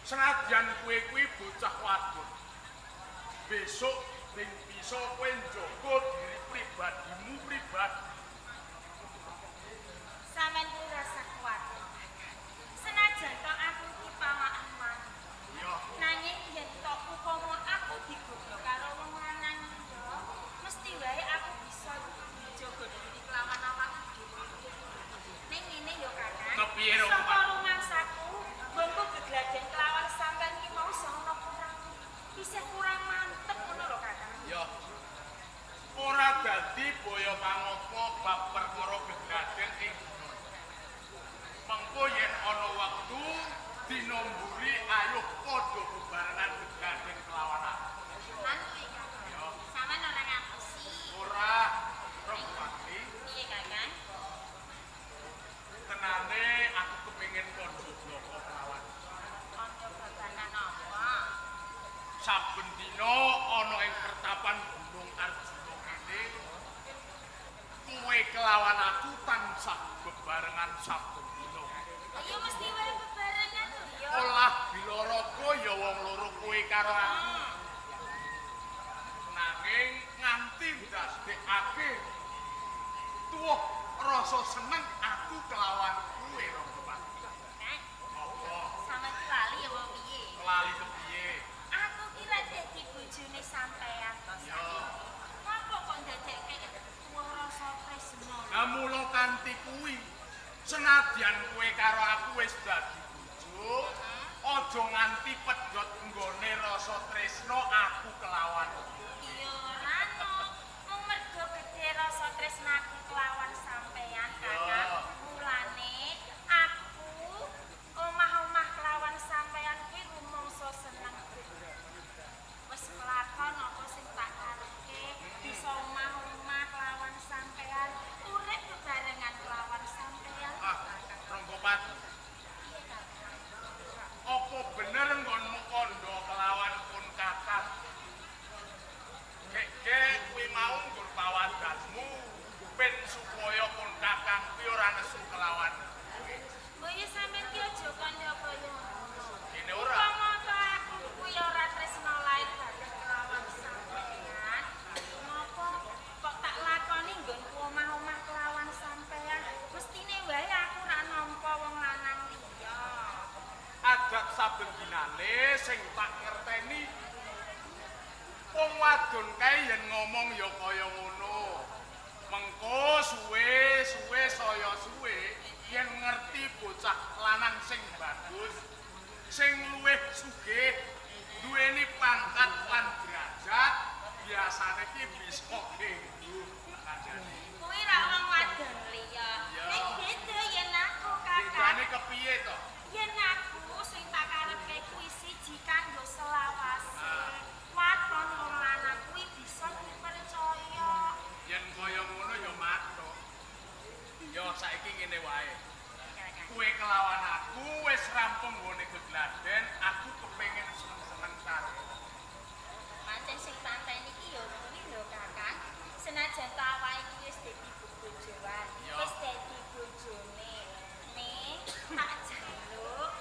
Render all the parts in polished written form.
Senadyan kowe kuwi bocah wadon. Besok ning bisa kowe njaga diri pribadimu pribadi. Sampeyan kuwi rasa kuwatir. Senajan to aku iki pawakan wanita. Iya. Nanging yen to upama aku digodha karo wong lanang liya, mesti wae aku bisa njaga diri kelawan awakku dhewe. Ning ngene ya, Kakang. Kepiye, Rong? Saka rumangsaku, nggonku gegladen kelawan sampean ki mau iso ana kurang. Isih kurang mantep ngono lho, Kakang. Ya. Ora dadi boyo pangopo bab perkara gegladen ing dina. Mengko yen ana wektu dina mburi ayo padha bebarengan gegladen kelawan aku. Lan kuwi, Kakang. Ya. Sampeyan ora ngapusi. Ora, Rongpati. Piye, Kakang? Tenane aku kepengin kandha bloko kelawan. Kandha babagan apa? Saben dina ana ing pertapan Gunung Arjuna kene kowe kelawan aku tansah bebarengan saben dina. Ya mesti wae bebarengan lho ya. Olah bilaraga ya wong loro kowe karo aku. Nanging nganti ndadekake tuwuh rasa seneng aku kelawan kowe, Ranggapati. Kang, Apa? sampeyan ki lali apa piye? Lali kepiye? Aku ki lak dadi bojone sampean to saiki. Ngopo kok ndadekke tuwuh rasa tresna? Lah mula kanthi kuwi senadyan kowe karo aku wis dadi bojo, aja nganti pedhot nggone rasa tresna aku kelawan kowe. Ya ora no. Mung mergo gedhe rasa tresnaku kelawan sampean, Kakang. Mulane aku omah-omah kelawan sampean kuwi rumangsa seneng. Wis kelakon apa sing tak karepke, bisa omah-omah kelawan sampean, urip bebarengan kelawan sampean. Ah, Ranggapati, Piye, Kakang? Apa bener nggonmu kandha kelawan pun kakang? Gek-gek kuwi mau nggon pawadanmu ben supaya pun kakang kuwi ora nesu kelawan kowe. Mbok ya sampean ki aja kandha kaya ngono. Dene ora. Upama to aku kuwi ora tresna lair batin kelawan sampean, ngopo kok tak lakoni nggonku omah-omah kelawan sampean? Mestine wae aku ora nampa wong lanang liya. Adat saben dinane sing tak ngerteni wong wadon kae yen ngomong ya kaya ngono. Mengko suwe-suwe saya suwe yen ngerti bocah lanang sing bagus, sing luwih sugih, duweni pangkat lan derajat, biasane ki bisa kenggu kandhane. Kuwi ra wong wadon liya. Iya. Ning beda yen aku, Kakang. Bedane kepiye to? Yen aku sing tak karepke kuwi siji kanggo selawase. Ah. Waton wong lanang kuwi bisa dipercaya. Yen kaya ngono ya mathuk. Ya saiki ngene wae. Kowe kelawan aku wis rampung nggone gegladen, aku kepengin seneng-seneng karo. Pancen sing panten iki ya kuwi lho, Kakang. Senajan to awake iki wis dadi bojoan, Iya. wis dadi bojone. Ning tak jaluk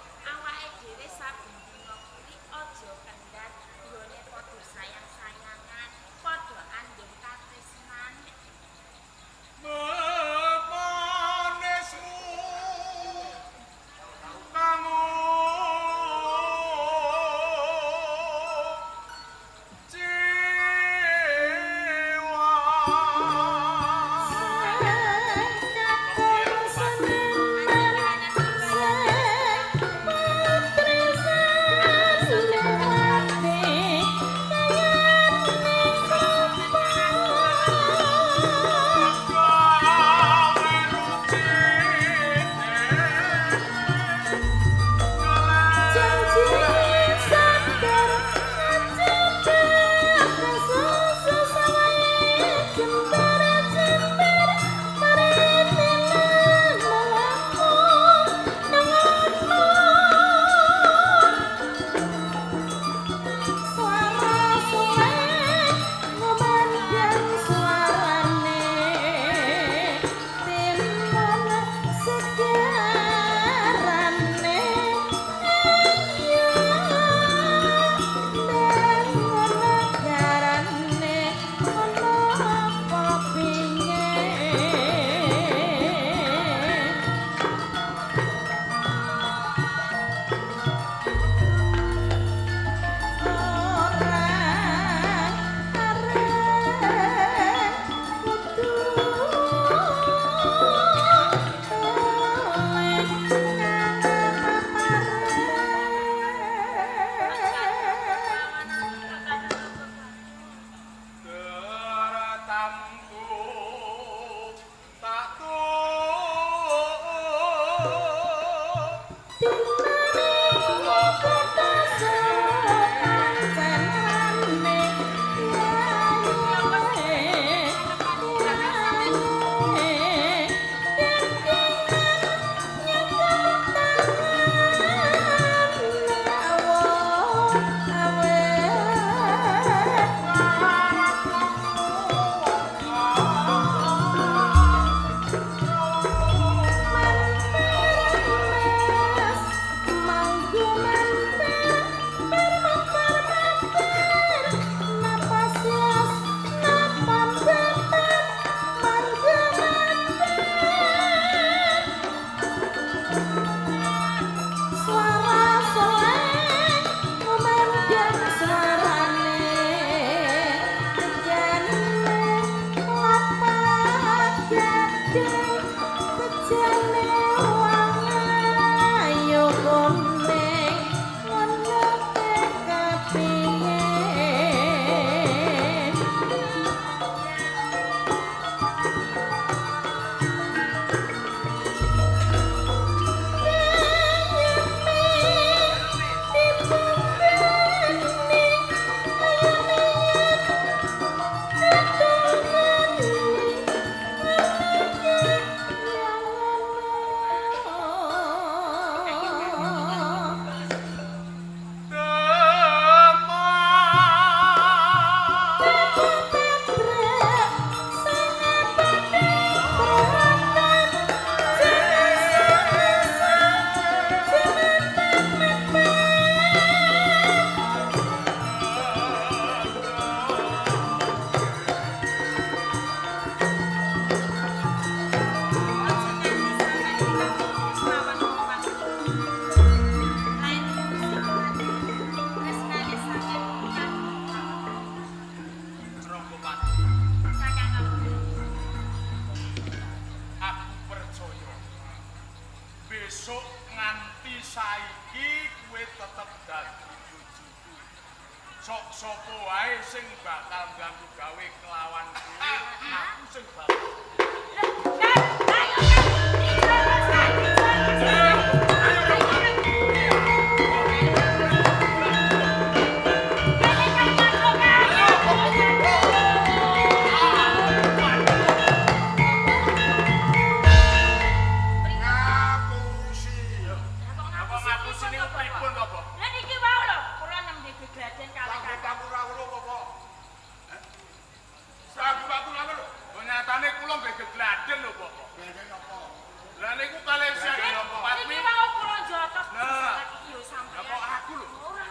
tetep dadi bojoku. Sok sapa wae sing bakal ganggu gawe kelawan kowe, aku sing bakal. Ngapusi. Apa ngapusi niku pripun to, Bapak? Lah niki wau lho, kula nembe gegladen kalih Aku Kakang. ora weruh apa? Aku ora weruh. Oh, nyatane kula nggih gegladen lho, Bapak. Gegladen apa? Lah niku kalih Niki Patmi. wau kula jotos Nah. iki yo sampeyan. Lah kok aku lho? Ora.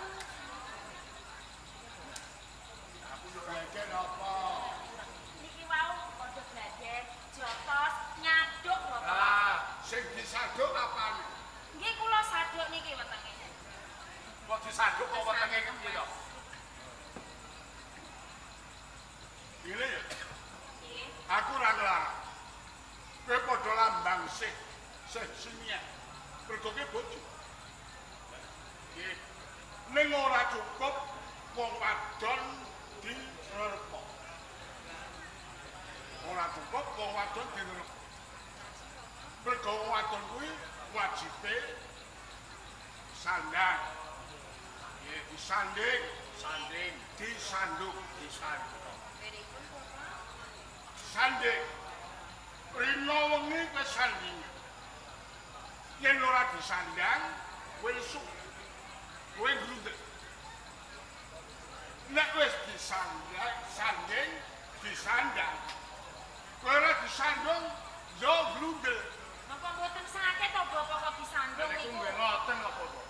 Aku yo gegladen apa? Niki wau padha gladen jotos nyaduk Bapak. Lah, Sing disaduk apane? Nggih kula saduk niki wetenge. Kok disaduk kok wetenge iki piye to? Ngene ya. Nggih. Aku ora nglarang. Kowe padha lambang sih, sih simia. Mergo kowe bojo. Nggih. Ning ora cukup wong wadon direrpa. Ora cukup wong wadon direrpa. Mergo wong wadon kuwi wajibe sandang. Nggih, Disanding, sanding, disandung, disandung. Sanding. Rina wengi kowe sanding. Yen ora disandang, kowe lesu. Kowe grundel. Nek wis disandang, sanding, disandang. Kowe ora disandung, yo grundel. Napa mboten saged to Bapak kok disandung Lah niku niku? nggih ngoten kok, Bapak.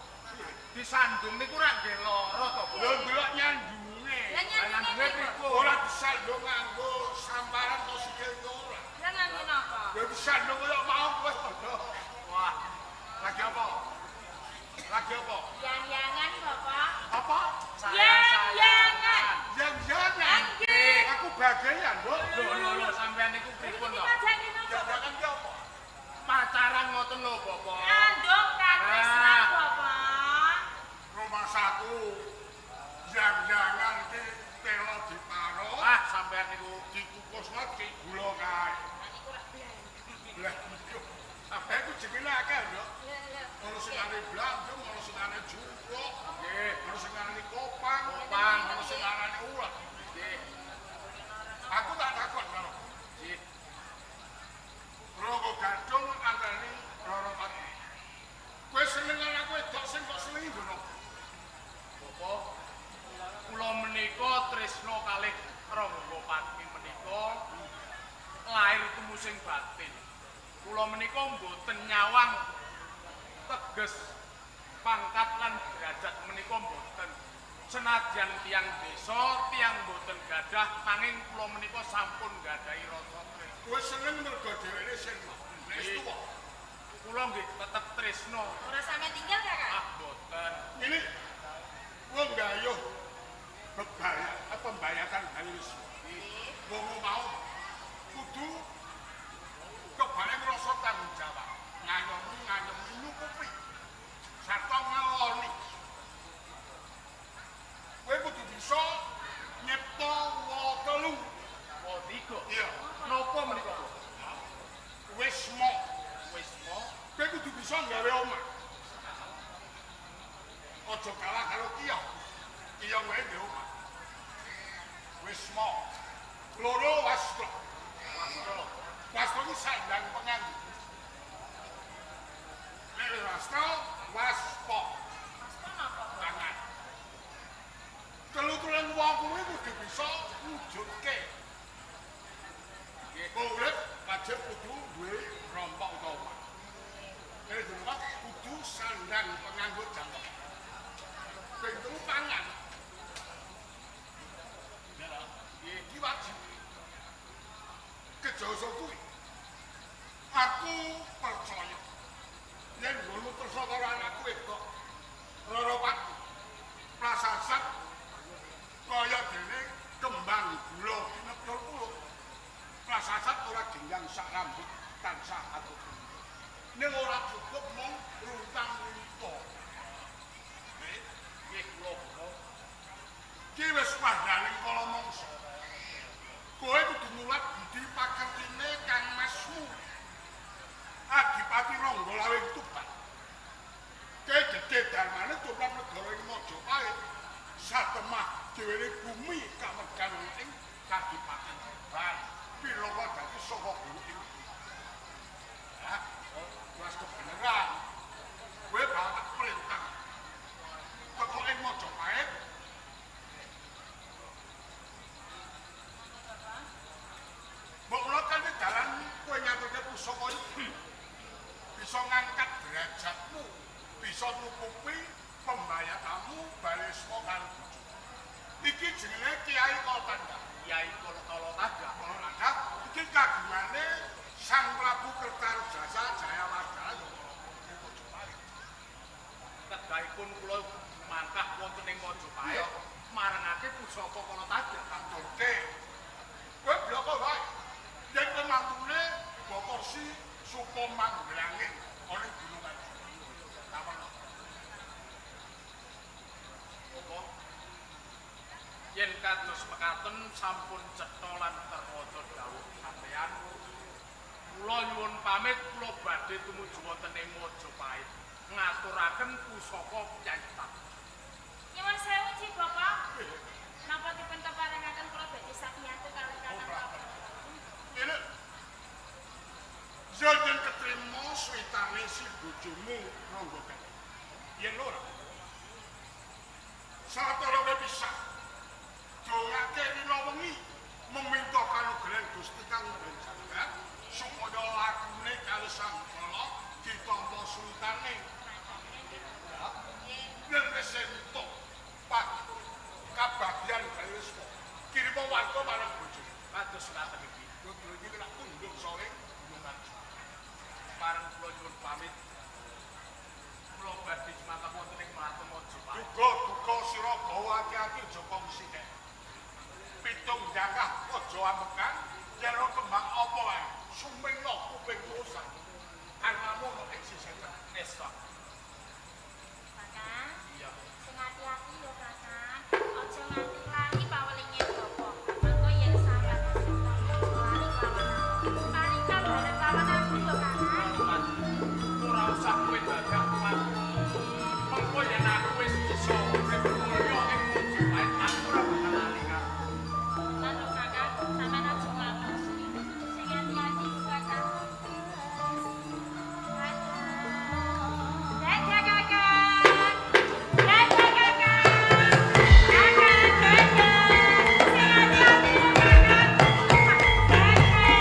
Disandung niku rak nggih lara to, Bapak. Lho ndelok nyandunge. Lah nyandunge pripun? Ora disandung nganggo samparan to sikil ora. Lah nganggo napa? Ya disandung koyo mau kowe padha. Wah, Lagi apa? Lagi apa? Yang-yangan Bapak. Apa? Yang-yangan. Yang-yangan. Nggih. Aku bagian, Nduk. Lho lho lho sampean niku pripun Niki to? pajake napa? Yang-yangan ki apa? Pacaran ngoten lho, Bapak. Andung katresnan Ah. Bapak. Rumangsaku yang-yangan ki telo diparut, Ah, sampean niku dikukusno ki gula kae. Lah niku rak blandung. Lah iya. Sampe ku jenenge akeh, Nduk. Lho lho. Ono sing arane blandung, ono sing arane jungkuk, nggih, ono sing arane kopang, Kopang. ono sing arane ulet. Nggih. Aku tak takon karo. Nggih. Ronggo gadung antane Roro Pati. Kowe seneng karo aku wedok sing kok senengi nggo napa? Bapak, kula menika tresna kalih Rangga Patmi menika lair tumusing batin. Kula menika mboten nyawang teges pangkat lan derajat menika mboten. Senajan tiyang desa, tiyang mboten gadah, nanging kula menika sampun gadahi rasa tresna. Kowe seneng mergo dheweke sing wis tuwa. Kula nggih tetep tresna. Ora sampe tinggal Kakak? Ah, mboten. Ini wong gayuh bebaya pembayaran wis. Wong mau kudu kebare ngrasa tanggung jawab. Ngayomi ngayomi nyukupi. Sarta ngeloni. Kowe kudu bisa nyipta wa telu. Wa tiga. Iya. Napa menika, Pak? Wisma. Wisma. Kowe kudu bisa gawe omah. Aja kalah karo kiyong. Kiyong wae ndek omah. Wisma. Loro wastra. Wastra. Wastra ku sandang penganggu. Nek wastra, waspa Waspa napa? pangan. Telu-telung wong kuwi kudu bisa wujudke. Nggih. Wong urip wajib kudu duwe rompok utawa omah. Nek duwe kudu sandang penganggo jangkep. Ping telu pangan. Nggih. Iki wajib. Kejasa kuwi. Aku percaya yen nggono tresna karo anakku wedok Roro Pati prasasat kaya dene kembang gula kinepyur pulut. Prasasat ora genggang sak rambut tansah atur. Ning ora cukup mung runtang-runta. Satemah dhewe bumi kamegan ing Kadipaten Tuban. Pilaka dadi saka guru ing. Hah? Wes kebeneran. Kowe bakal perintah. Teko ing Majapahit. Mbok kula kan dalan kowe nyaturke pusaka iki. Bisa ngangkat derajatmu, bisa nukupi pembayatamu balisma karo bojo. Iki jenenge Kyai Kalatanda. Kyai Kalatanda. Kalatanda iki kagungane Sang Prabu Kertarajasa Jayawardana Majapahit. Tegahipun kula mangkah wonten ing Majapahit marangake pusaka Kalatanda. Aturke. Kowe bloko wae. Yen kowe mantune Bokorsi Supo Manggranging ana Gunung Arjuna. Tawon. Apa? Yen kados mekaten sampun cetha lan terwaca dawuh sampeyan. Kula nyuwun pamit, kula badhe tumuju wonten ing Majapahit ngaturaken pusaka Kyai Tap. Nyuwun sewu Ji Bapak. Napa dipun keparengaken kula badhe sabiyantu kalih Kakang Prabu? Ini yen ketrima suwitane si bojomu Rangga Gati. Yen ora sawetara kowe pisah dongake rina wengi meminta kanugrahan Gusti Kang Maha Jagat supaya lakune kali Sang Kala ditampa suwitane. Yen wis entuk pak kabagyan gawe kirima warta marang bojomu. Kados ngaten iki. Kudu iki lak tunduk sore Gunung Arjuna. Pareng kula nyuwun pamit. Kula badhe jumeneng wonten ing Mlaten Majapahit. Duga-duga sira gawa ati-ati aja kongsi kek. Pitung jangkah aja ambekan, yen ora kembang apa wae, sumingno kuping rusak. Karnamu ono ing sisih tengah. Nesta. Kakang, Iya. sing ati-ati yo Kakang. Aja nganti lali pawelinge Bapak. Mengko yen sampeyan lali lawan aku. Paling kabar lawan aku yo Kakang. Ora usah kowe dadak mlaku. Mengko yen aku wis iso urip mulya ing Majapahit, aku ora bakal lali karo. Lan lho Kakang, sampeyan aja ngapusi. Sing ati-ati yo Kakang. Dadah Kakang. Dadah Kakang. Kakang, dadah. Sing ati-ati yo Kakang. Dadah.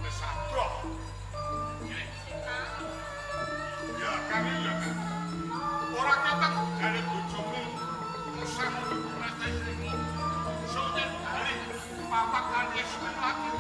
Wis adoh. Ngene. Ya kami ya. Ora ketang jare bojomu usah ngono rasa sing. Sojen bali papak lan wis lagi.